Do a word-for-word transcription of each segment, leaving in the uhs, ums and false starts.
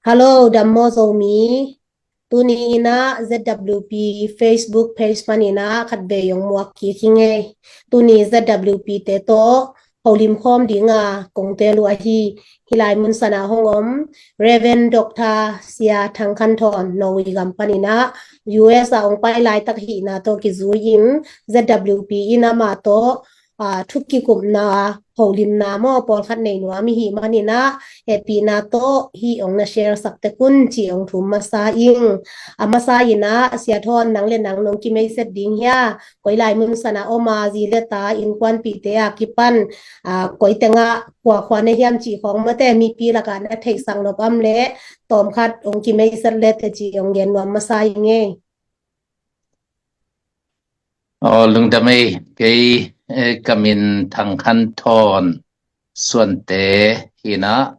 Hello, dam maw Zomi. Tuni in ah Z W P Facebook page panin ah khat vei hong muak kik hi ing ei. Tuni Z W P te tawh holim khawm ding a kong tel uh ahi hi. Lai mun san ah hong om Reverend Doctor Sia Thang Khan Thawn Norway gam panin ah U S ah hong pai laitak hihna tawh kizui in Z W P in amah tawh aa, thu kikupna, holimna maw pawlkhat nei nuam i hih manin ah hehpihna tawh hih hong na share sak tek un ci hong thum masa ing. A masa in ah Sia Thawn, nang le nang nong kimeiset ding hia? Koi lai mun san ah om a, zi le ta, innkuanpihte a kipan, aa, koi teng ah kua khua na hiam cih khawng mate mipi lakah na theihsak nop am leh tawmkhat hong kimeiset le teci hong gen nuam masa ing ei. Aw, lungdam ei. Kei, eh, ka min Thang Khan Thawn Suante hi in ah,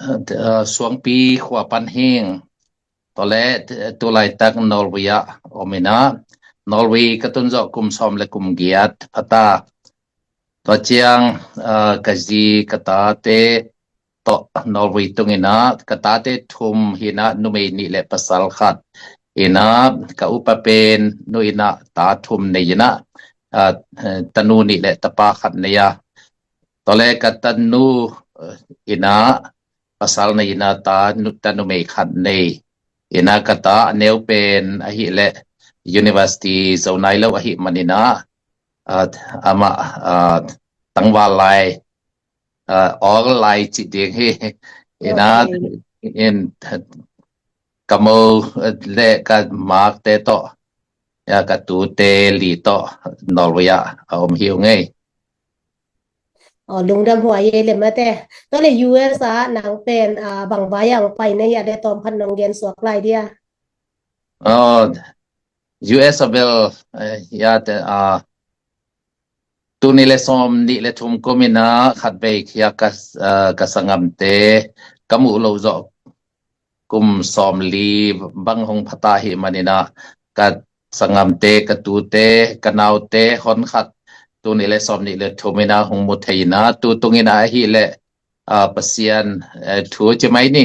eh, Suangpi khua pan hi ing. Tua leh, eh, tu laitak Norway ah om in ah, Norway ka tun zawh kum sawm le kum giat pha ta. Tua ciang, ah, ka zi ka tate tawh Norway tung in ah, ka tate thum hi in ah, numei nih le pasal khat hi in ah, ka upa pen nu in ah ta thum nei in ah, ah, tanu nih le tapa khat nei a. Tua leh ka tanu, eh, in ah pasal nei in ah ta nu, ta numei khat nei. In ah ka ta a neu pen ahih leh university zo nai lo ahih manin ah, ah, amah, ah, tangval lai, ah, awl lai cih ding hi. In ah, okay, in, ka mo, eh, le ka makte tawh, ya, ka tute li tawh Norway ah a om hi ung ei. Aw, lungdam huai ei le mate. Tua leh U S ah nang pen, ah, bang vai ah hong pai na hia le tawmkhat nong gen suak lai dia? Aw, U S ah bel, eh, ya te, ah, tuni le sawm nih le thum kum in ah khat vei khia ka, ah, ka sanggamte ka muh loh zawh kum sawm li bang hong pha ta ahih manin ah, ka sanggamte, ka tute, ka naute hon khat tuni le sawm nih le thum in ah hong mu thei in ah, tu tung in ah ahih leh, ah, Pasian, eh, thu ci mai ni,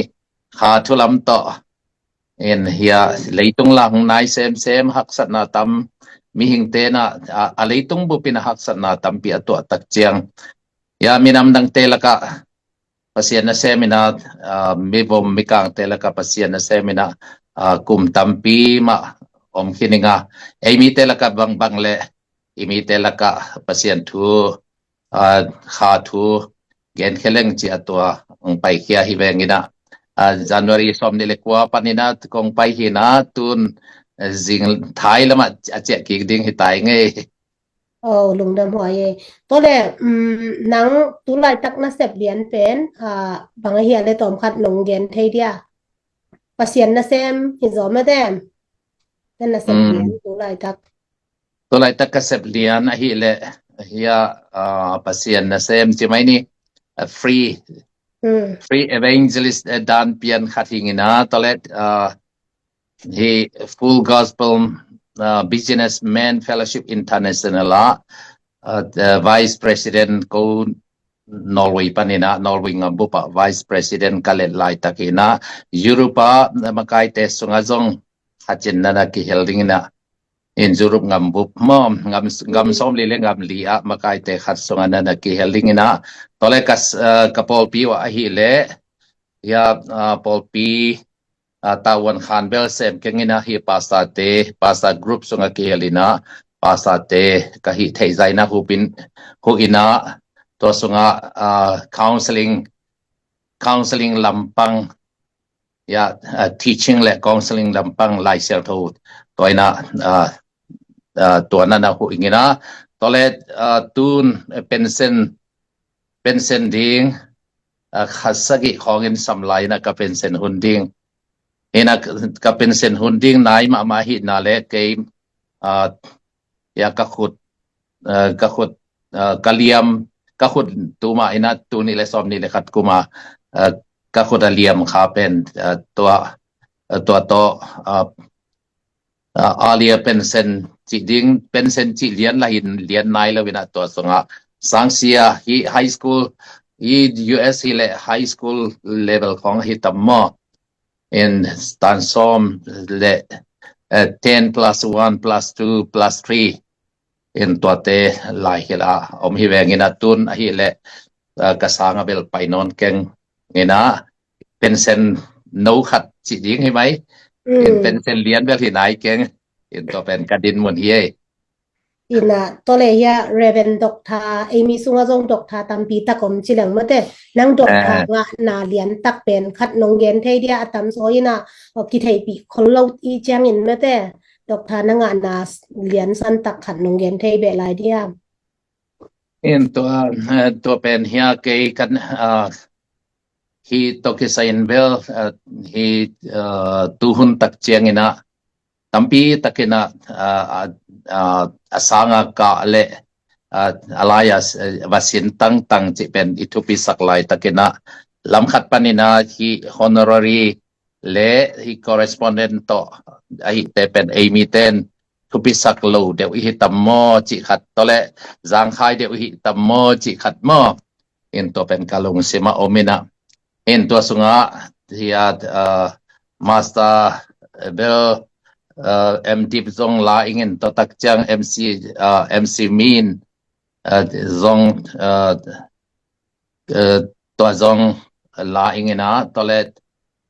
kha thu lam tawh. In hia, leitung lang nai semsem haksatna tam, mihingte in ah, a, a leitung bup in ah haksatna tampi a tuah tak ciang, ya, minam dangte lakah Pasian nasem in ah, ah, mivom mikangte lakah Pasian nasem in ah, ah, kum tampi mah om khin ing a, ei mite lakah bangbang le i mite lakah Pasian thu, ah, kha thu genkhia leng ci a tua hong paikhia hi veng in ah, ah, January sawm nih le kua pan in ah kong pai hi in ah, tun, eh, zing thai lamah a ciah kik ding hi ta ing ei. Oh, lungdam huai ei. Tua leh, um, nang tu laitak na sep lian pen, ah, bang ahia le tawmkhat nong gen thei dia? Pasian nasem hi zaw mate. Na sep lian tu laitak. Tu laitak ka sep lian ahih leh, hia, ah, Pasian nasem ci mai ni, ah, free, hmm, free evangelist, eh, dan pian khat hi ing in ah, tua leh, ah, hi Full Gospel, ah, Businessmen Fellowship International ah, ah, Vice President ko Norway pan in ah, Norway ngam bup ah Vice President ka let laitak in ah, Europe ah makaite sungah zong kha cin na na kihel ding in ah, in Europe ngam bup maw, ngam, ngam sawm li le ngam li ah makaite khat sungah na na kihel ding in ah, tua leh ka, ah, ka pawlpi uh ahih leh, ya, ah, pawlpi, ah, tavuan khan bel sem keng in ah, hi pastor te, pastor group sungah kihel in ah, pastor te ka hih theih zah in ah, hu pin, hu in ah, tua sungah, ah, counseling, counseling lampang, ya, ah, teaching le counseling lampang Lai Siangtho tua in ah, ah, ah, tua na na hu ing in ah, tua leh, ah, tun, eh, pension, pension ding, ah, kha sagih khawng in sam lai in ah ka pension hun ding. In ah ka pension hun ding nai mahmah hi in ah leh kei, ah, ya, ka khut, ah, ka khut, ah, ka liam, ka khut tu mah in ah tuni le sawm nih le khat kum ah, ah, ka khut a liam kha pen, ah, tua, ah, tua tawh, ah, ah, earlier pension cih ding, pension cih lian lah in lian nai lo in ah tua sungah sangsia hi high school, i U S hi le high school level khong hi tam maw. In tan sawm le, eh, ten plus one plus two plus three. In tuate lai hi la om hi veng in a tun ahi le, eh, ka sang a bel pai nawn keng in a pension no khat ci ding hi mai. In pension lian bel hi nai keng. In tua pen ka din mun hi ei. Ina tole hia Reverend Doctor Amy sunga zong Doctor tampi tak om ci leng mate. Nang Doctor ngahna lian tak pen khat nong gen thei dia a tam so ina, o, kitheihpih khol lo i ciangin mate. Doctor na ngahna lian san tak khat nong gen thei beh lai dia. In tua, eh, tua pen hia kei kan, ah, hi toki sa in bel, ah, hi, ah, tuhun tak ciang ina tampi takin a, a, a, a, a sanga ka le, a, a lai a, a va sin tangtang ci pen i thupisak lai takin a lam khat panin a hi honorary le hi correspondent tawh ahi te pen ei mi ten thupisak lo deuh i hi tam maw ci khat tawh le zangkhai deuh i hi tam maw ci khat maw. In tua pen ka lungsim a om ina. In tua sunga hi a, ah, Master bel, ah, M Div zong la ingin tua tak ciang M C, ah, M C Min, ah, zong, ah, eh, tua zong la ingin a tua le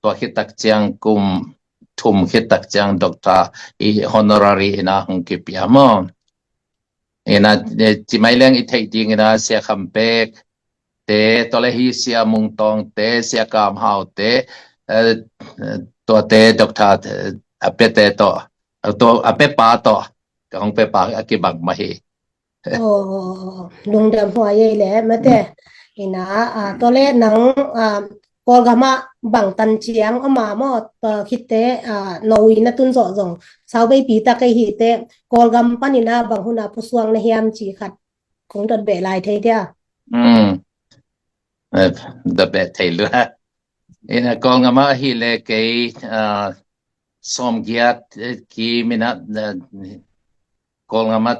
tua khit tak ciang kum thum khit tak ciang Doctor i honorary ina hong kipia maw. Ina, eh, ci mai leng i theih ding ina Sia Kham Pek te, tua le hi Sia Mung Tawng te, Sia Kam Hau te, eh, tua te Doctor, eh, a pe te tawh, a tua a pe pa tawh, ka hong pe pa a kibang mah hi. Oh, lungdam huai ei le mate. Ina, ah, tua le nang, ah, Kawlgam ah bang tan ciang om a maw, ah, khitte, ah, no ina tun zawh zong sau veipi tak ei hi te, Kawlgam panin a bang hun a pusuang na hiam ci khat kong dot beh lai thei dia. Hmm. Eh, dot beh thei lua. Ina Kawlgam ah hi le kei, ah, sawmgiat, eh, kim ina, eh, Kawlgam ah,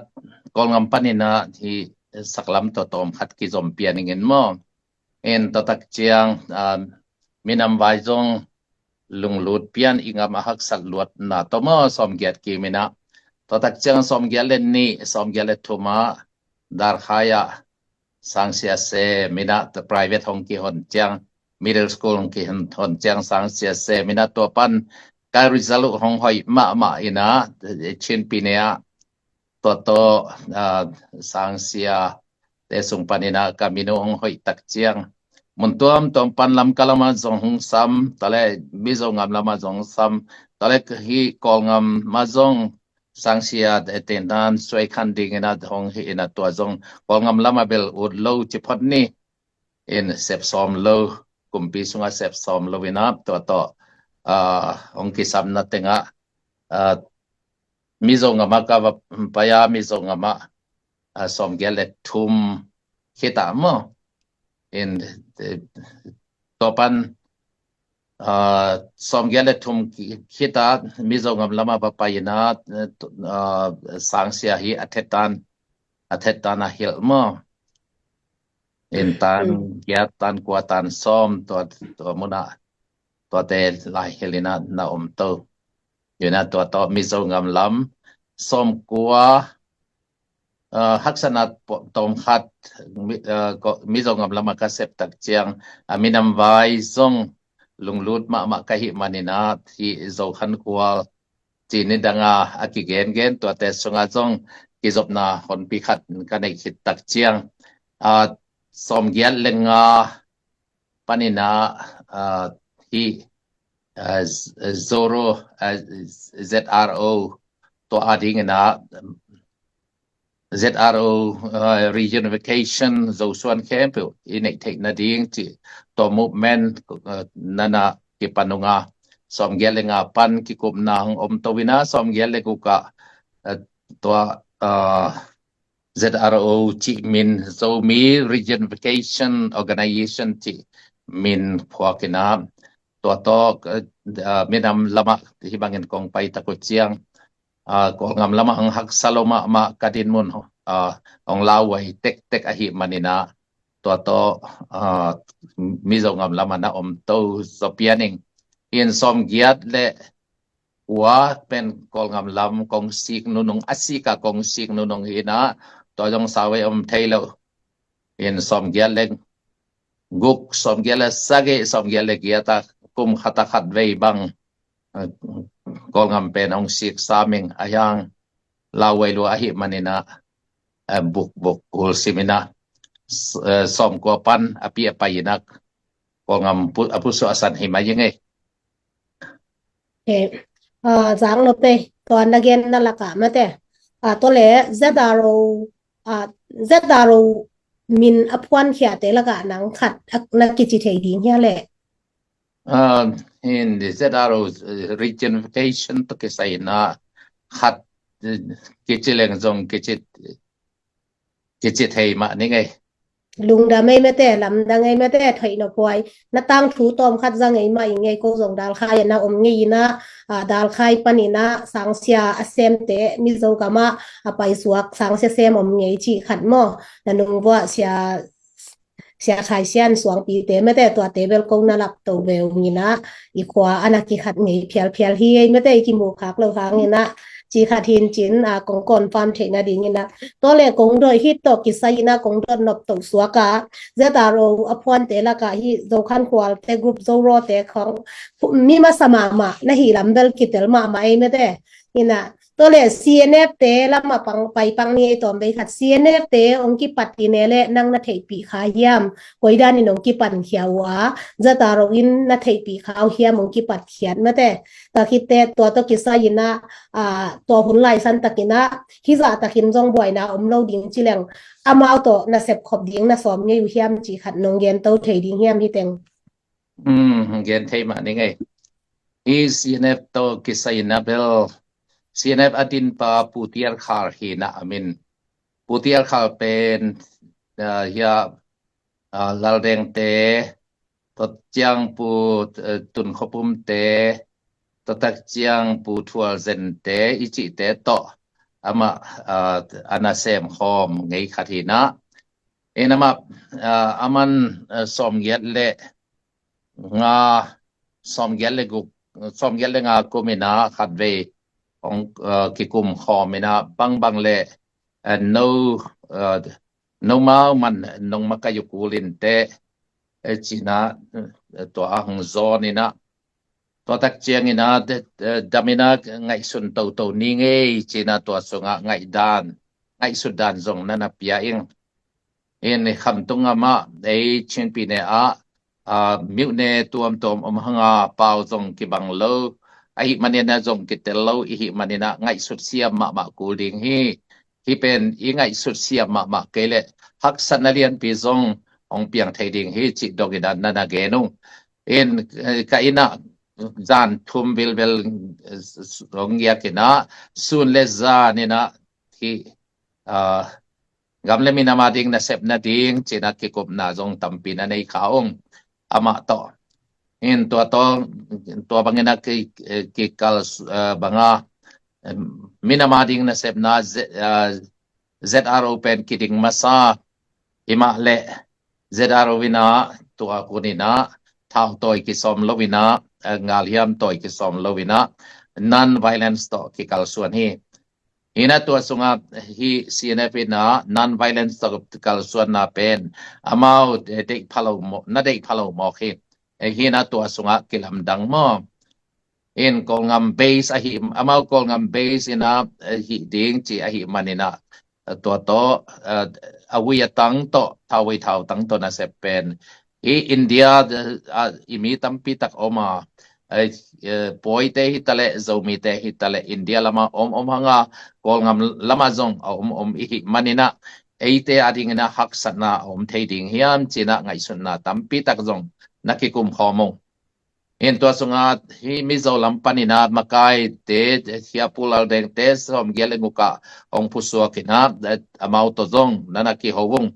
Kawlgam panin a hi saklam tawh tawm khat kizom pian ingin maw. In tua tak ciang, ah, minam vai zong lunglut pian i ngam a haksat luatna tawh maw sawmgiat kim ina. Tua tak ciang sawmgiat le nih, sawmgiat le thum ah Darkhai ah sangsia sem ina, private hong kihon ciang, middle school hong kihon ciang sangsia sem ina tua pan ka result uh hong hoih mahmah ina, Chin Pyine ah tua tawh, ah, sangsia te sung pan ina ka min uh hong hoih tak ciang mun tuamtuam pan Lamka lamah zong hong sam, tua le Mizo ngam lamah zong hong sam, tua le hi Kawlgam mah zong sangsia te tenan suai khan ding ina hong hi ina tua zong Kawlgam lamah bel ut lo ci phot ni. In sep sawm lo, kumpi sungah sep sawm lo ina tua tawh, ah, hong kisamna tengah, ah, Mizo ngam ah ka va pai a, Mizo ngam ah, ah, sawmgiat le thum khit ah maw. In, eh, tua pan, ah, sawmgiat le thum ki-, khit ah Mizo ngam lamah va pai ina, eh, tu-, ah, sangsia hi a thetan, a thetan a hilh maw. In tan giat, tan kua, tan sawm tua, tua mun ah tuate lai hilh ina na om to. Ina tua tawh Mizo ngam lam sawmkua, ah, haksatna tawm khat, Mi-, ah, ko-, Mizo ngam lamah ka sep tak ciang, ah, minam vai zong lunglut mahmah ka hih manin a hi Zo Khan Khual ci ni dang a, a kigengen tuate sungah zong kizopna honpi khat ka neih khit tak ciang, ah, sawmgiat le nga panin a, ah, hi, ah, Z-, Zoro, ah, Z R O tua a dingin a, Z R O, ah, reunification Zosuan khempeuh i neih theihna ding ci tua movement, ah, nana kipan ung a, sawmgiat le nga pan kikupna hong om to ina, sawmgiat le guk ah, ah, tua, ah, Z R O cih min, Zomi Reunification Organization cih min phuak ina, tua tawh, ah, minam lamah hih bangin kong pai tak uh ciang, ah, Kawlgam lamah hong haksa lo mahmah ka dinmun, ah, hong lauhuai tektek ahih manin a, tua tawh, ah, Mizo ngam lamah na om to zaw pian ing. In sawmgiat le kua pen Kawlngam lam kong sik nunung, a sik a kong sik nunung hi in ah, tua zong sau ei om thei lo. In sawmgiat le guk, sawmgiat le sagih, sawmgiat le giat a kum khat a khat vei bang, eh, Kawlngam pen hong sik sam ing. A hiang lauhuai lua ahih manin ah, eh, buk buk hul sim in ah, s-, eh, sawmkua pan a pi a pai in ah Kawlngam pu-, a pusuah a san hi mai ing ei. Okay. Ah, zang lo pe, tua na gen na lak ah mate. Ah, tua le Z R O, ah, Z R O min a phuan khia te lak ah nang khat, ah, na kici thei ding hia le? Ah, in the Z R O, eh, reunification tawh kisai in ah khat, eh, kici leng zong kici, kici thei mah ning ei. Lungdam ei mate, lamdang ei mate, theih nop huai. Na tangthu tawm khat za ngei mah ing ei, ko zong Dalkhai ah na om ngei in ah, ah, Dalkhai pan in ah sangsia a semte, Mizo gam ah a paisuak sangsia sem om ngei cih khat maw. Na nung vuah sia, sia Khai Sian suangpite mate, tuate bel ko na lak to ve ung in ah, i khua a na kikhat ngei phialphial hi ei mate, i kimu khak lo hang in ah, ci khat hin cin, ah, kong confirm theih nading in ah. Tua le kong dawih hit tawh kisai in ah kong dawt nop to suak ah, Z R O a phuante lak ah hih Zokhankhualte, group Zorawte khong mi masa mahmah na hih lam bel kitel mahmah ei mate. In ah, tua le C N F te lam ah pang, pai pang ni ei tawm vei khat. C N F te hong kipat hi ne le nang na theihpih kha hiam? Koi dan in hong kipan khia uh a, Z R O in na theihpih kha uh hiam hong kipat khiat mate. Tua khit teh tua tawh kisai in ah, ah, tua hun lai san tak in ah, hih zah tak in zong buaina om lo ding ci leng, amau tawh na sep khop ding na sawm ngei uh hiam cih khat nong gen to thei ding hiam hi teng? Hmm, gen thei mah ning ei. Hih C N F tawh kisai in ah bel, C N F a dinpa Pu Tiar Khal hi in ah a min. Pu Tiar Khal pen, ah, hia, ah, Laldengte, tua ciang Pu, eh, Tun Kho Pumte, tua tak ciang Pu Thual Zente, i cihte tawh amah, ah, a na sem khawm ngei khat hi in ah. In amah, ah, aman, ah, sawmgiat le nga, sawmgiat le guk, sawmgiat le nga kum in ah khat vei hong, ah, kikum khawm in ah, bangbang le, ah, no, ah, nomau man nong makaih uh kul in teh, eh, ci in ah, eh, tua a hong zawn in ah, tua tak ciang in ah, eh, eh, dam in ah ngaihsun toto ni ngei ci in ah, tua sung ah ngaihdan, ngaihsut dan zong na na pia ing. In Khamtung amah ei Chin Pyine ah, ah, myone tuamtuam om hang a, pau zong kibang lo ahih manin ah, zong kitel lo i hih manin ah, ngaihsut siam mahmah kul ding hi. Hih pen i ngaihsut siam mahmah kei leh haksatna lianpi zong hong piang thei ding hi cih dong in ah na na gen ung. In, eh, ka inn ah zan thum vilvel, eh, s-, s-, hong giak in ah, sun le zan in ah hih, ah, gam le minam ading nasep nading ci in ah kikupna zong tampi na nei kha ung amah tawh. In tua tawh, tua bang in ah ki, eh, kikal, eh, bang a, em, minam ading nasepna Z-, ah, Z R O pen kiding masa, hi mah leh Z R O in ah tua kun in ah thau tawi kisawm lo in ah, eh, galhiam tawi kisawm lo in ah, non-violence tawh kikalsuan hi. Hi in ah tua sung ah hih C N F in ah non-violence tawh kalsuanna pen amau, eh, deih pha lo mawk, na deih pha lo mawk hi. Eh, hi in ah tua sung ah kilamdang maw. In Kawlngam base ahi, amau Kawlngam base in ah, eh, hih ding ci ahih manin ah, eh, tua tawh, eh, a vui a tang tawh, thau vui thau tang tawh nasep pen hih India, eh, ah, i mi tampi tak om a, eh, eh, Pawite hi ta leh, Zomite hi ta leh, India lam ah om om hang a, Kawlngam lam ah zong a om om i hih manin ah, eite ading in ah haksatna a om thei ding hiam ci in ah ngaihsutna tampi tak zong na kikum khawm ung. In tua sung ah hih Mizo lam pan in ah makaite, hia Pu Laldengte sawmgiat le guk ah hong pusuak in ah, eh, amau tawh zong na na kiho ung.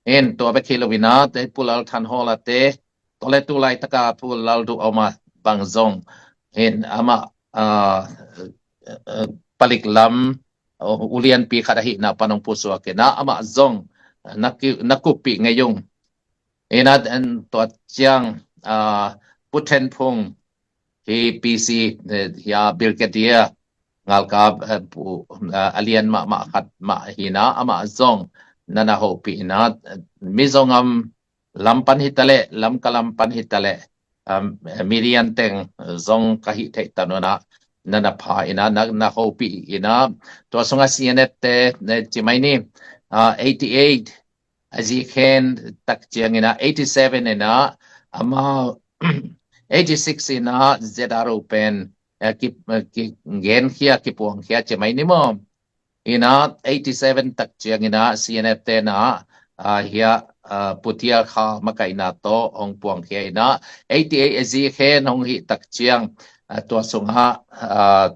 In tua bek hi lo in ah, eh, Pu Lal Thanhawlate, tua le tu laitak a Pu Lalduh a om a bang zong, in amah, ah, eh, eh, palik lam, uh, ulianpi khat ahihna pan hong pusuak in ah, amah zong na ki, na kuppih ngei ung. Hi na, en tua ciang, ah, Pu Then Phung hi P C, eh, hi a Brigadier ngalkap, eh, pu, eh, a lian mahmah khat mah hi na, amah zong na na hopih hi na, eh, Mizo ngam lam pan hi ta leh, Lamka lam pan hi ta leh, um, Midian teng zong ka hih theih tan uh na, na na pha hi na, na, na hopih hi na, tua sungah C N F te, eh, ci mai ni, ah, eighty eight a zi khen tak ciang hi na, eighty seven hi na, amau eighty six hi na, Z R O pen, eh, ki, eh, ki genkhia, kipuangkhia ci mai ni maw. Hi na, eighty seven tak ciang hi na, C N F te na, ah, hi a, ah, Pu Thial Khal makaihna tawh hong puangkhia hi na, eighty eight a zi khen hong hih tak ciang, ah, tua sungah, ah,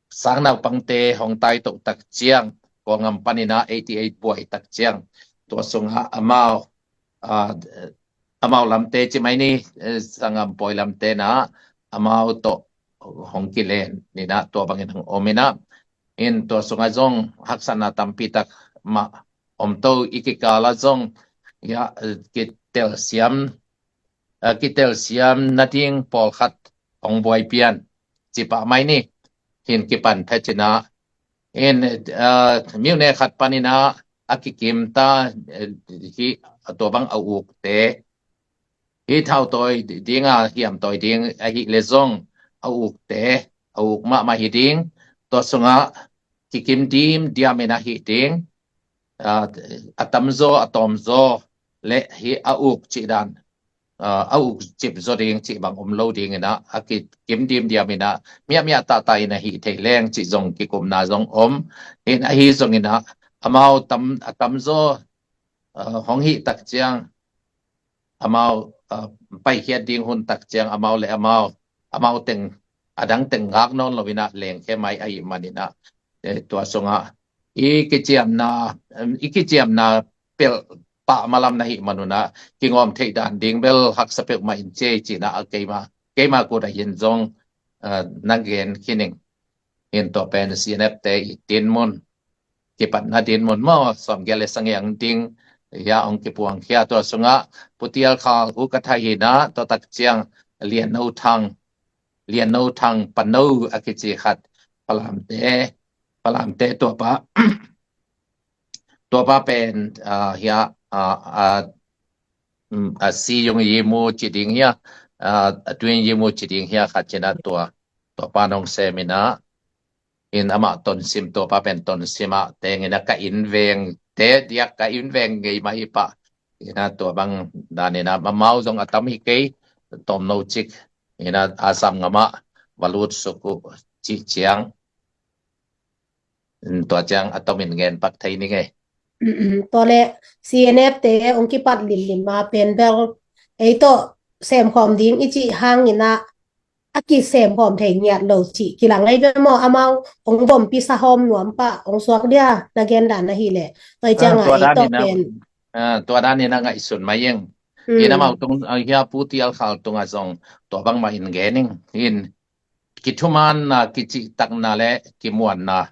sang naupangte hong taitoh tak ciang, Kawlgam pan hi na, eighty eight buai tak ciang, tua sungah amau, ah, amau lamte ci mai ni, eh, sanggam pawi lamte na, amau tawh hong kilen hi na, tua bangin hong om hi na. In tua sungah zong haksatna tampi tak mah om to, i kikal ah zong, ya, eh, kitelsiam, eh, kitelsiam nading pawlkhat hong buai pian ci pah mai ni. Hin kipan phet hi na, in, eh, myone khat pan hi na, a kikim ta, eh, hi, tua bang a ukte, hi thau tawi ding a hiam tawi ding ahih leh zong a ukte, a uk mahmah hi ding, tua sungah kikim dim diam in ahih ding, ah, a tamzaw, a tawmzaw leh hi a uk cih dan, ah, a uk cip zaw ding cih bang om lo ding hi na, a kikim dim diam hi na, miahmiah tahtah in ahih thei leng cih zong kikupna zong om. In ahi zong hi na, amau tam, a tamzaw, ah, hong hih tak ciang, amau, ah, paikhiat ding hun tak ciang, amau leh amau, amau teng, a dang teng ngak nawn lo hi na, lengkhia mai ahih man hi na, eh, tua sungah i kiciamna, em, i kiciamna pelh pah malam na hih man uh na, kingawm theih dan ding bel haksa peuhmah in ci ei cihna a keima, keima kut ah hin zong, eh, na gen khin ing. Hin tua pen C N F te i dinmun, kipatna dinmun maw, sawmgiat leh sagih ding hi a hong kipuangkhia, tua sungah Pu Thial Khal u ka thei hi na, tua tak ciang Lian No Thang, Lian No Thang Pano a kici khat, Falamte, Falamte tua pa, tua pa pen, ah, hi a, ah, ah, mm, ah, Si Yung Yi Mu ci ding hi a, ah, Twin Yi Mu ci ding hi a, khat ci na tua, tua pa nong sem hi na, in amah Tonsim, tua pa pen Tonsim ah teng hi na, ka inn veng te diak, ka inn veng ngei mah hi pah. Hi na, tua bang dan hi na, amau zong a tam hi kei, tawmno cik hi na, Assam gam ah va lut suk uh cih ciang, tua ciang a tomin ngen pak thei ning ei. Tua leh C N F te hong kipat limlim a pen bel ei tawh semkhawm ding i cih hangin ah a kisemkhawm thei ngiat lo cih kilang ei ve maw, amau hong vompi sahawm nuam pah hong suak dia, na gen dan ahih leh. Tua ciang a ei tawh pen, ah, tua dan in a ngaihsun mai ing. In amau tung, ah, hi a Pu Thial Khal tungah zong tua bangmah in gen ing. In kithumanna, kicihtakna leh kimuanna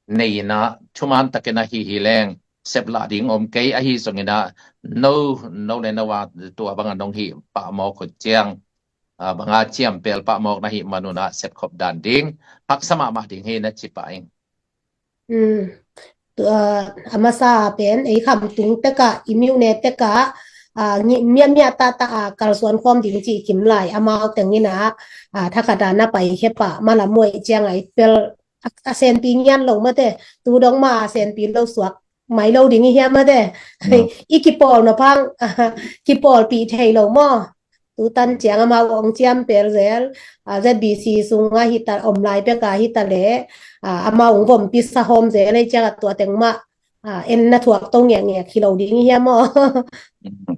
nei in ah, thuman takin a hih hi leng, sep lah ding om kei, ahi zongin ah, no, no leh no a tua bang a nong hih pah mawk uh ciang, ah, bang a ciampel pah mawk na hih man un ah, sepkhop dan ding, haksa mahmah ding hi na ci pah ing. Um, tua, a masa pen, ei Khamtung tek ah, i myone tek ah, ah, ngi-, miahmiah tahtah a kalsuan khawm ding cih kim lai, amau teng in ah, ah, thakhat a na paikhia pah, malam muai ciang a i pel, a, a senpi ngian lo mate, tu dong mah a senpi lo suak mai lo ding i hiam mate. I kipawl nop hang, kipawlpih thei lo maw. Tu tan ciang amau hong ciampel zel, ah, Z B C sungah hi ta, om lai pek ah hi ta leh, ah, amau hong vompi sahawm zel ei ciang a tua teng mah, ah, en na thuak to ngekngek hi lo ding i hiam maw.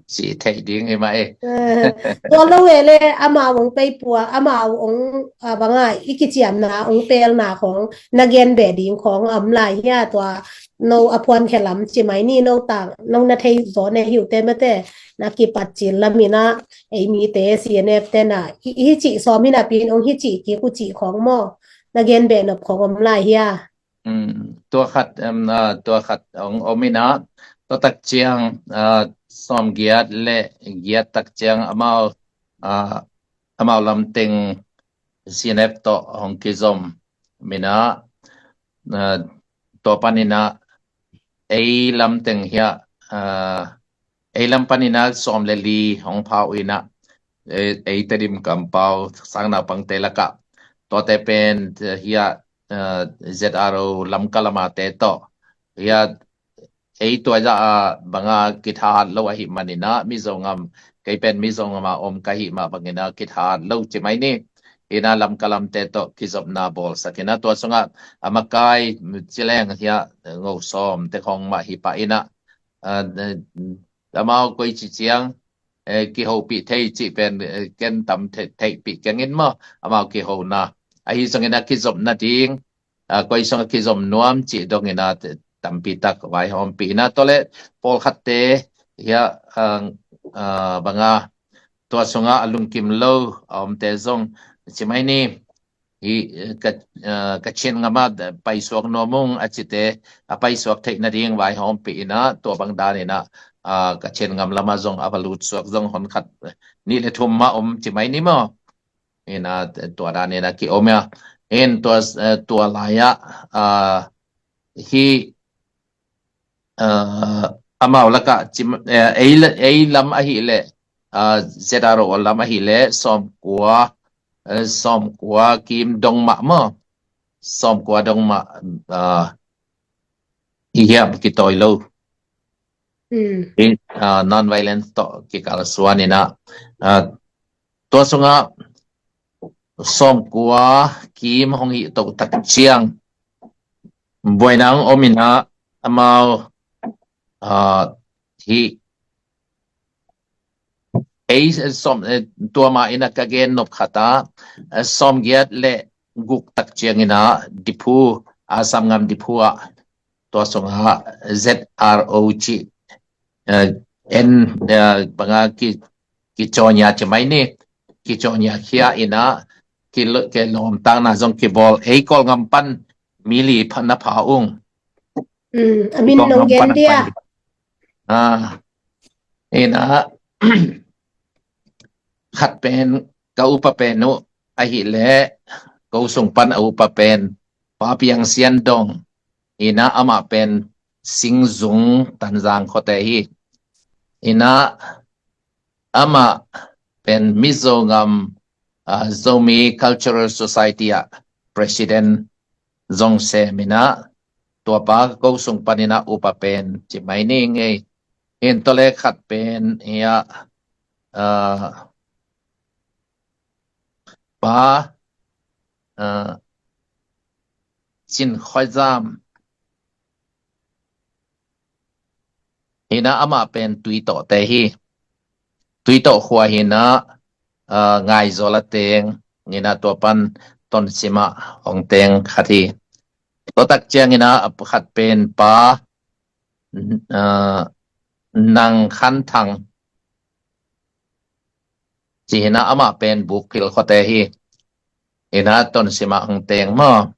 Ci thei ding hi mah e. Eh, tua lo e leh amau hong pei pua, amau hong, ah, bang a i kiciamna, hong pelna khawng, na gen beh ding khawng a om lai hia, tua no a phuankhia lam ci mai ni, no tang, no na thei zaw ne hi uh te mate, na kipat cil lam in ah, ei mite C N F te na, hi, hi cih sawm hi napi in, hong hi cih kik uh cih khawng maw, na gen beh nop khawng om lai hia. Um, tua khat, um, ah, tua khat hong om in ah, tua tak ciang, ah, sawmgiat le giat tak ciang amau, ah, amau lamteng C N F tawh hong kizom mina, ah, tua panina ei lamteng hiah, ah, ei lam panina sawm le li hong phau ina, ei, ei Tedim kampau sang naupangte lakah tuate pen, eh, hiah, eh, Z R O Lamka lamate tawh hiah ei tua zah a banga kithahat lo ahi manina Mizo ngam, kei pen Mizo ngam a om ka hi mah bangina kithahat lo ci mai ni. Ina Lamka lamte tawh kizopna bawlsak ina tua sungah a makai cileng hiah ngo sawm te khong mah hi pah ina, ah, amau koi ci ciang, eh, kihopih thei cih pen, eh, ken tam thei, theihpih keng in maw, amau kihona. Ahi zongin a kizopna ding, ah, koi sung a kizom nuam cih dongin a te-, tampi tak vaihawmpih ina tawle pawlkhatte hiah, ah, ah, banga tua sungah a lungkim lo a omte zong ci mai ni. Hi, eh, ka, eh, Kachin ngam ah paisuak nuam ung a cite a paisuak theih nading vaihawmpih ina tua bang dan ina, ah, Kachin ngam lamah zong a va lut suak zong hon khat, eh, nih le thum mah om ci mai ni maw. Ina tua dan ina ki om ia. In tua, eh, tua lai ah, ah, hi, ah, amau lakah ci, eh, ei, ei lam ahih leh, ah, Z R O lam ahih leh sawmkua, eh, sawmkua kim dong mah maw. Sawmkua dong mah, ah, hi hiam kitawi lo. Hmm. Hi, ah, non-violence tawh kikalsuan ina, ah, tua sungah sawmkua kim hong hih to tak ciang buaina hong om ina amau, ah, hi ei sawm, eh, tua mah ina ka gen nop khat ah, eh, sawmgiat le guk tak ciang ina Diphu, Assam ngam Diphu ah tua sungah Z R O cih, eh, en, eh, banga ki, kicawnya ci mai ni, kicawnya khia ina ki lo-, kilawmtakna zong kibawl ei Kawlngam pan mi li pha na pha ung. Mm, a min nong gen dia. Ah, ina khat pen ka upa pen uh ahih leh ko sung pan a upa pen Pa Piang Sian Dong ina amah pen Singzung Tanzang khuate hi. Ina amah pen Mizo ngam, ah, Zomi Cultural Society ah president zong sem ina tua pa ko sung pan ina upa pen ci mai ni ngei. In tawle khat pen hiah, ah, pa, ah, Cin Khoi Zam ina amah pen Tuitawh te hi. Tuitawh khua ina, ah, Ngaizawl a teng ina tua pan Tonsim ah hong teng khat hi. Tua tak ciang ina a khat pen pa, ah, Nang Khan Thang ci ina amah pen Bukphil khuate hi. Ina Tonsim ah hong teng maw.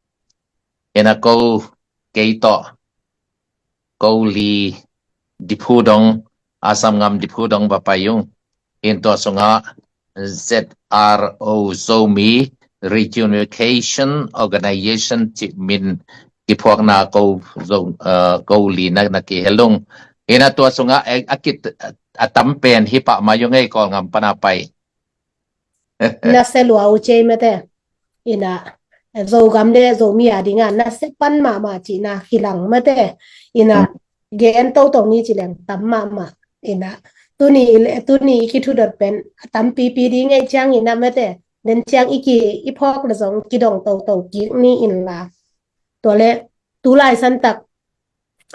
Ina ko kei tawh ko li Diphu dong, Assam ngam Diphu dong va pai ung. In tua sungah Z R O Zomi Reunification Organization cih min kiphuakna ko Zo, eh, ko li na, na kihel ung. Ina tua sungah, eh, a kit, a tam pen hi pah mai ung ei Kawlngam pan a pai. Na se lua uh cei mate. Ina, Zogam le Zomi a dinga na se pan mahmah cihna kilang mate. Ina, mm, gen toto ni ci leng tam mahmah. Ina, tuni le, tuni i kithudot pen tampipi ding ei ciang ina mate. Den ciang i ki, i phawk le zong kidong toto kik ni inla. Tua le, tulai santak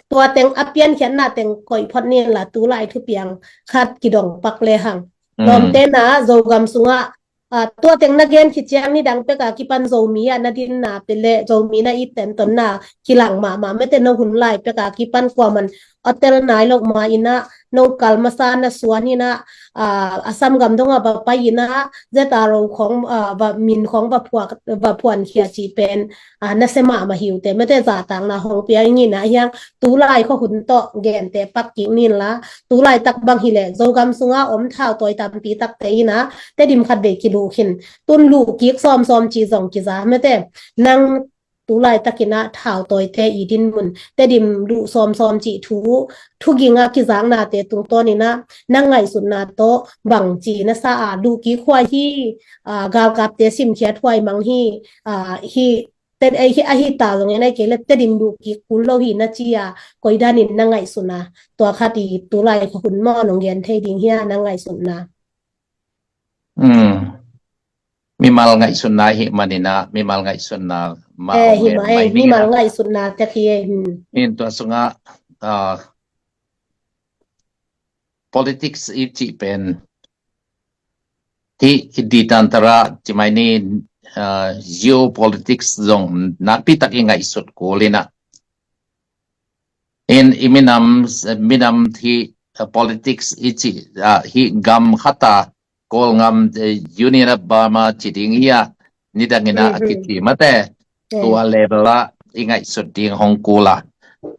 tua teng a piankhiatna teng koih phot ni inla tulai thupiang khat kidong pak le hang. Mm. Lawmte na Zogam sungah, ah, tua teng na gen khit ciang nidang peka kipan Zomi ah na dinna pele Zomi na it tentonna kilang mahmah mate no hun lai peka kipan kuaman hotel nai lo ma ina no kal masa na suan hi na, ah, Assam gam dong a va pai hi na, Z R O khong, ah, va min khong va phuak, va phuan khia cih pen, ah, na sia mahmah hi uh teh, mate, zahtakna hong pia ing hi na, hiang tulai khua hun tawh gente pak kik ning la, tulai tak bang hi leh Zogam sunga om thautawi tampi takte hi na, Tedim khat vei kiluh khin, tun luh kik sawmsawm cih zong kiza, mate, nang tulai takin ah thautawite i dinmun, Tedim luh sawmsawm cih thu, thuging a kizaknate tungtawnin ah na ngaihsutna tawh bangci na sa a, luh kik huai hi, ah, galkapte simkhiat huai mang hi, ah, hi, Ted, eh, hi, ahi ta zongin ahih kei leh Tedim luh kik kul lo hi na ci a, koi danin na ngaihsutna, tua khat i tulai khua hun maw nong gen thei ding hia na ngaihsutna? Hmm. Mimal ngaihsutna hi manin ah, mimal ngaihsutna mah, eh, hong hi gen mai, eh, mai ning mimal ah, ngaihsutna tek hi, eh, hmm. In tua sungah, ah, politics i cih pen hi, hi di tan tara ci mai ni, ah, geopolitics zong nakpi tak i ngaihsut kul in ah. In i minam, minam hi, ah, politics i cih, ah, hi gam khat a Kawlgam, eh, Union of Burma ci ding hi a, nidangin ah a kici mate, tua level ah i ngaihsut ding hong kul a.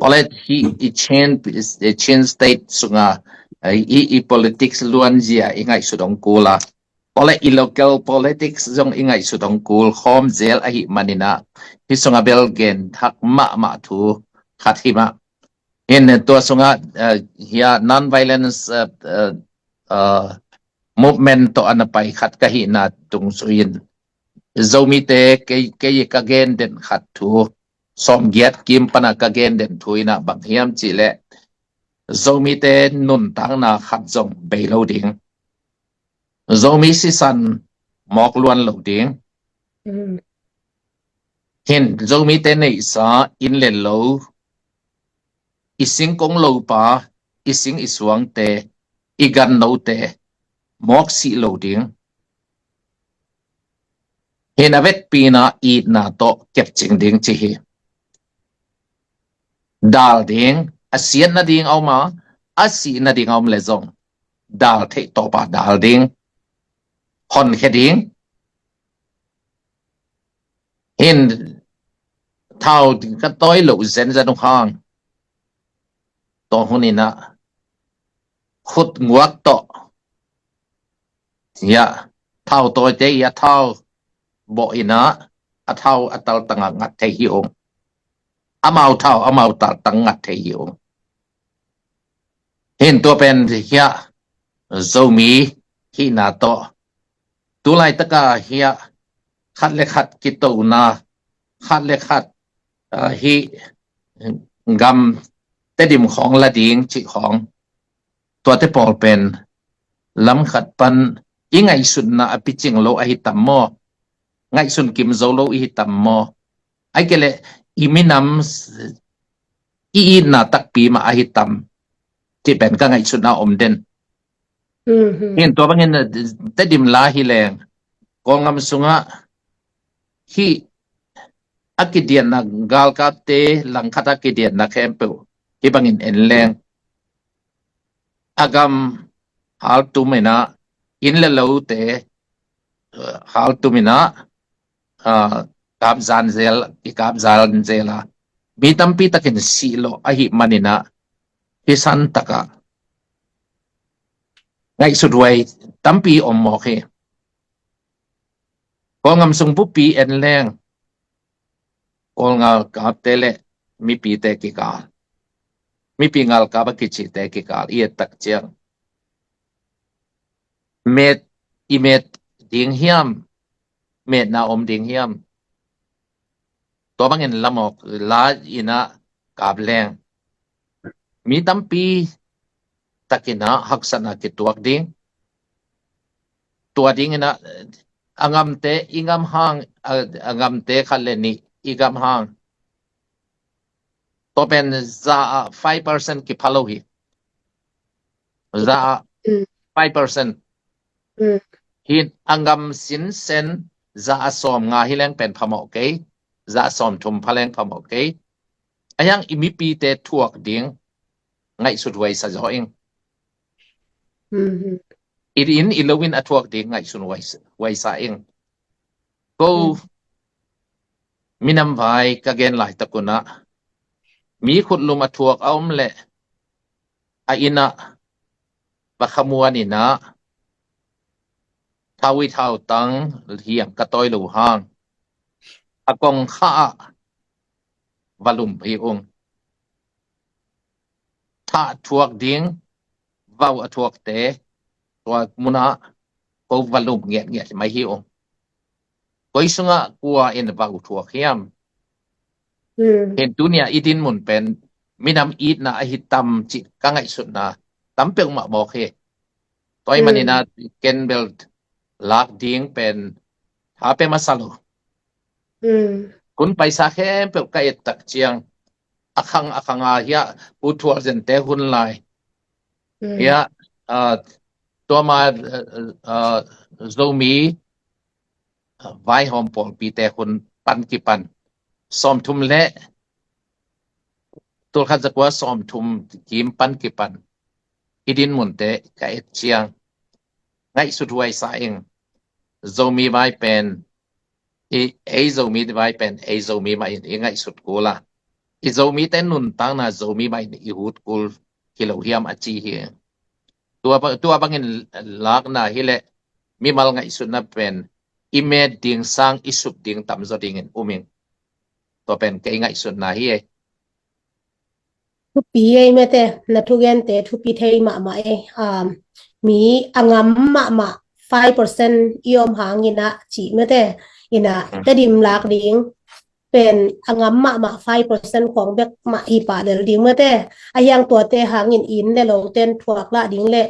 College hi i Chin, i Chin State sunga, eh, i, i politics luanzia i ngaihsut hong kul a. College i local politics zong i ngaihsut hong kul khawm zel ahih manin ah, hi sunga bel gen thak mahmah thu khat hi mah. In tua sungah, eh, hia non-violence, eh, eh, eh, movement tawh a na pai khat ka hihna tung sui in Zomite kei, kei ka gen den khat thu, sawmgiat kim pana ka gen den thu in ah bang hiam cih leh Zomite nuntakna khat zong bei lo ding. Zomi sisan mawk luan lo ding. Mm. Hin Zomite neihsa inn le lo, i singkong lopa, i sing i suangte, i gannote mawk sih lo ding. Hin a vekpi in ah itna tawh kepcing ding ci hi. Dal ding, a siat nading a om a, a sih nading a om le zong dal theih tawpa dal ding, honkhia ding. Hin thau ka tawi loh zenzen uh hang, tua hun in ah khut nguak tawh, hia, thautawite i a thau bawh in ah, a thau a taltang ah ngat thei hi ung. Amau thau amau taltang ngat thei hi ung. Hin tua pen hia, Zomi hihna tawh, tulai taka hia, khat le khat kitona, khat le khat, ah, hi gam Tedim khawng la ding cih khawng, tuate pawl pen lam khat pan i ngaihsutna a picing lo ahi tam maw? Ngaihsun kim zo lo i hi tam maw? Ai kei leh i minam s-, i itna takpi mah ahi tam? Cih pen ka ngaihsutna om den. Mhm. Hin tua bangin, eh, Tedim la hi leng, Kawlgam sungah hi a kidiatna, galkapte langkhat a kidiatna khempeuh hi bangin en leng, a gam haltum in ah, inn le lote, eh, haltum in ah, ah, kapzan zel, i kapzan zel a, mi tampi takin sih lo ahi manin ah, hi san takah ngaihsut huai tampi om mawk hi. Kawlgam sung bupi en leng, Kawl ngalkapte le mipite kikal, mipi ngalkap a kicite kikal i et tak ciang, met, i met ding hiam, metna om ding hiam? Tua bangin lamawk la in ah kap leng, mi tampi takin ah haksatna kituak ding. Tua dingin ah, a ngamte i gam hang, a, a ngamte khat le nih i gam hang, tua pen za ah five percent kipha lo hi. Za ah, mm, five percent. Mm. Hi a gam sinsen za ah sawmnga hi leng pen phamawh kei, za ah sawmthum pha leng phamawh kei. A hiang i mipite thuak ding ngaihsut huai sa zaw ing. I inn i lo in a thuak ding ngaihsun huaisa ing. Ko minam vai ka gen laitak un ah, mi khutlum a thuak a om leh a inn ah va khamuan in ah, thau i thautang hiam ka tawi lo hang a kongkhak ah va lum hi ung. Thah thuak ding vau a thuakte tua mun ah ko va lum ngiatngiat mai hi ung. Koi sungah kua in vau thuak hiam? Hin tuni-a i dinmun pen minam itna ahi tam cih ka ngaihsutna tam peuhmah mawk hi. Tua ahih manin ah ken bel lak ding pen tha pia masa lo. Hun paisa khempeuh ka et tak ciang a khang a khang a hiah Pu Thual Zente hun lai hiah, tua ma, Zomi vaihawm pawlpite hun pan kipan, sawmthum le tulkhat zakua sawmthum kim pan kipan i dinmunte ka et ciang ngaihsut huaisa ing. Zomi vai pen i, ei Zomi vai pen ei Zomi mah in i ngaihsut kul a, i Zomite nuntakna Zomi mah in i hut kul hi lo hiam a ci hi. Tua bangin lakna hileh mimal ngaihsutna pen i met ding sang i sup ding tamzaw dingin um ing. Tua pen kei ngaihsutna hi ei. Thupi ei mete, na thugente thupi thei mahmah ei. Mi a ngam mahmah five percent i om hangin ah cih mete, ina Tedim lak ding pen a ngam mahmah five percent khawng bek mah hi pah lel ding mete. A hiang tuate hangin inn le loten thuak lah ding le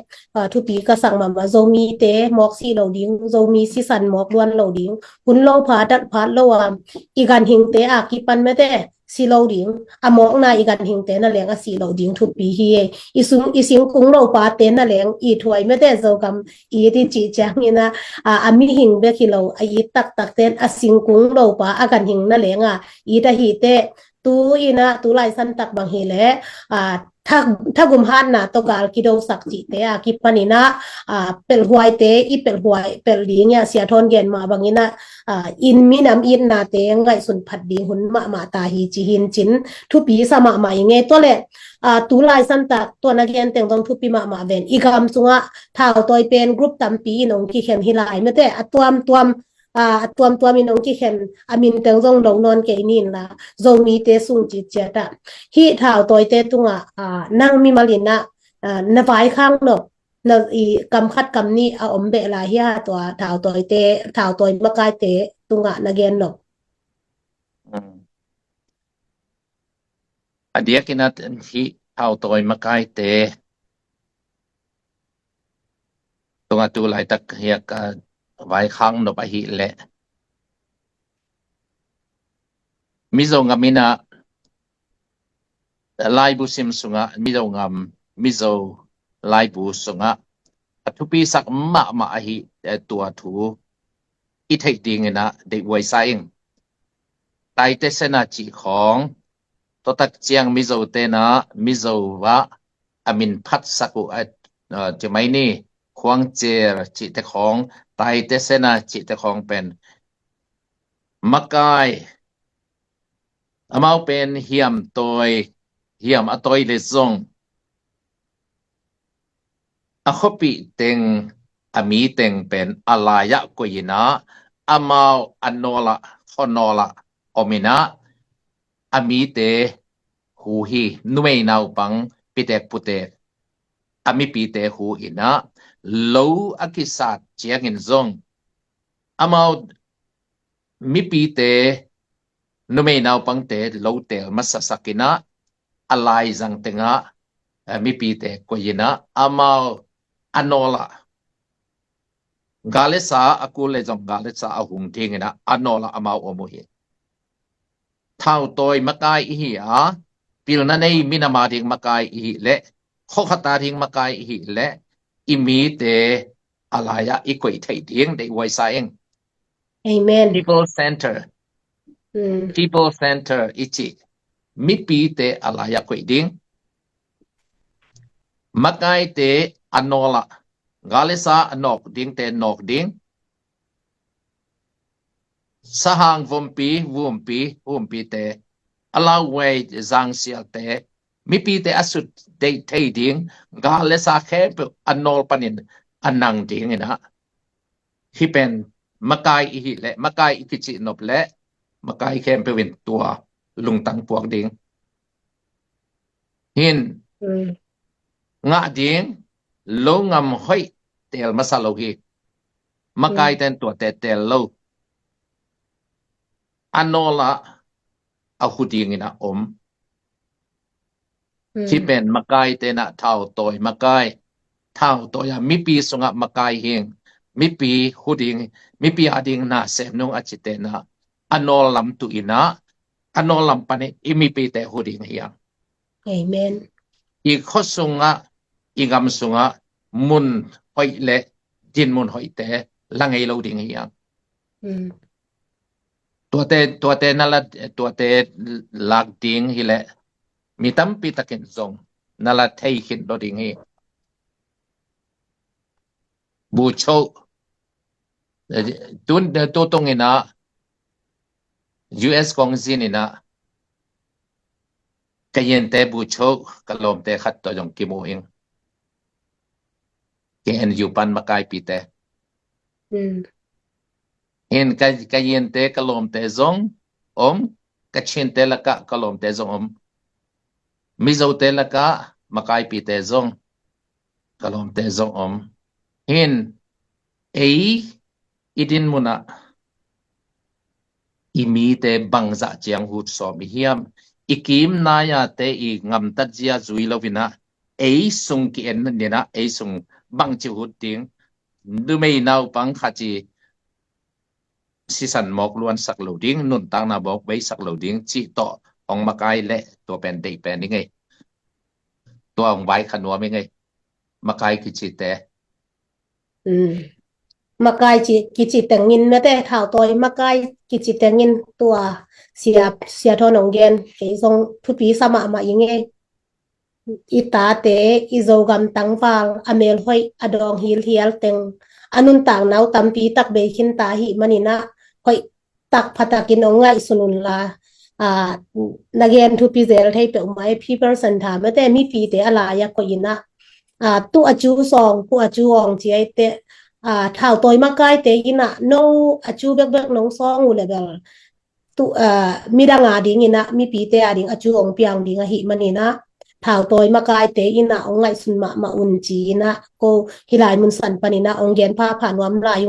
thupi ka sak mahmah. Zomite mawk si lo ding, Zomi sisan mawk luan lo ding, hun lo pha dat phat lo a i ganhingte a kipan mete si lo ding, a mawkna i ganhingte na leng a si lo ding thupi hi ei. I singkung lopate na leng i thuai mete Zogam i ti cih ciangin ah a mihing bek hi lo, a it taktakten a singkung lopa a ganhing na leng a it ahite tu-in ah tu laisan tak bang hileh thagum hatna tawh gal kidosak cihte a kipanin ah pelhhuaite i pelhhuai pelh ding a Sia Thawn gen mah bangin ah inn minam itnate ngaihsun phat ding hun mahmah ta hi ci hincin thupi sa mahmah i ngei. Tua le tu laisan tak tua na gen teng dong thupi mahmah ven. I gam sungah thautawi pen group tampi in ong kikhen hi lai mete, a tuamtuam a tuamtuam in ong kikhen, a min teng zong lo nawn kei nin la, Zomite sung citciat ah hih thautawite tungah nang mimal in ah na vaikhak nop, na i kam khat kam nih a om beh lai hia, tua thautawite, thautawi makaite tungah na gen nop? A diakin ah hih thautawi makaite tungah tu laitak hiak a vaikhak nop ahih leh Mizo ngam in ah laibu sim sungah, Mizo ngam, Mizo laibu sungah a thupisak mahmah ahi tua thu i theih dingin ah deih huaisa ing. Taite Sena cih khawng, tua tak ciang Mizote na Mizo ah a min phatsak uh a, a, ci mai ni, Khuangcier cihte khawng, Taite Sena cihte khawng pen makai, amau pen hiam tawi, hiam a tawi le zong a khuapih teng, a mi teng pen a lai-ah koih in ah, amau a nawl ah, khuanawl ah om in ah, a mite hu hi. Numei naupang pitek putek a mipite hu in ah, lo a kisat ciangin zong amau mipite, numei naupangte lo teel masasak in ah, a laizang tengah, eh, mipite koih in ah, amau a nawl ah, gal le sa a kul le zong gal le sa a hung dingin ah, a nawl ah amau om uh hi. Thautawi makai i hi a, pilna nei minam a ding makai i hih leh, khuakhat a ding makai i hih leh, i mite a lai-ah i koih theih ding deih huaisa ing. Amen. People center. Mm. People center i cih. Mipite a lai-ah koih ding. Makaite a nawl ah, Gal le sa a nawk dingte nawk ding. Sahang vumpi, vumpi, vumpite, a lauhuai zangsialte, mipite a sut deih thei ding, gal le sa khempeuh a nawl panin a nang ding in ah. Hih pen makai i hih leh, makai i kicih nop leh, makai khempeuh in tua lungtang puak ding. Hin, mm, ngah ding, lo ngam hoih teel masa lo hi. Makai, mm, ten tuate teel lo. A nawl ah a hu dingin a om. Mm. Hih pen makai ten ah thautawi makai. Thautawi ah mipi sungah makai hing. Mipi hu ding, mipi a ding na sem nung a ci ten ah. A nawl lam tu in ah, a nawl lam panin i mipite hu ding hi hang. Amen. I khua sungah, i gam sungah, mun hoih le dinmun hoihte la ngei lo ding hi hang. Mm. Tuate, tuate na la, tuate lak ding hi leh, mi tampi takin zong na la thei khin lo ding hi. Bucho, eh, tun, eh, tu tung in ah, U S kong zin in ah, ka yinte bucho, ka lawmte khat tawh zong kimu ing. K N U pan makaipite. Mm. Hin ka, ka yinte, ka lawmte zong om, ka chinte lakah ka lawmte zong om. Mizote lakah makaipite zong, ka lawmte zong om. Hin ei i dinmun ah i mite bangzah ciang hut sawm i hiam? I kim nai-ate i gamtat zia zui lo in ah, ei sung ki-en in ah, ei sung bangci hut ding, numei naupang khat i sisan mawk luansak lo ding, nuntakna mawk beisak lo ding cih tawh hong makai leh tua pen deih pen i ngei. Tua hong vaikha nuam i ngei. Makai kicite. Mm. Makai ci, kici tengin mate, thautawi makai kici tengin tua sia, sia thawn hong gen, kei zong thupi sa mahmah i ngei. I tate, i Zogam tangval, a melhoih, a dawng hilhial teng, a nuntakna uh tampi tak bei khin ta ahih manin ah, hoih tak pha takin hong ngaihsun un la. Ah, na gen thupi zel thei peuhmah, People Center mate, mipite a lai-ah koih in ah, ah, tu a cu sawng, pu a cu awng ci ai teh, ah, thautawi makaite in ah, no a cu bekbek nong sawng uh leh bel, tu, ah, midang a ding in ah, mipite a ding a cu hong piang ding ahih manin ah, thautawi makaite in ah hong ngaihsun mahmah un ci in ah, ko hih lai mun san panin ah hong gen phapha nuam lai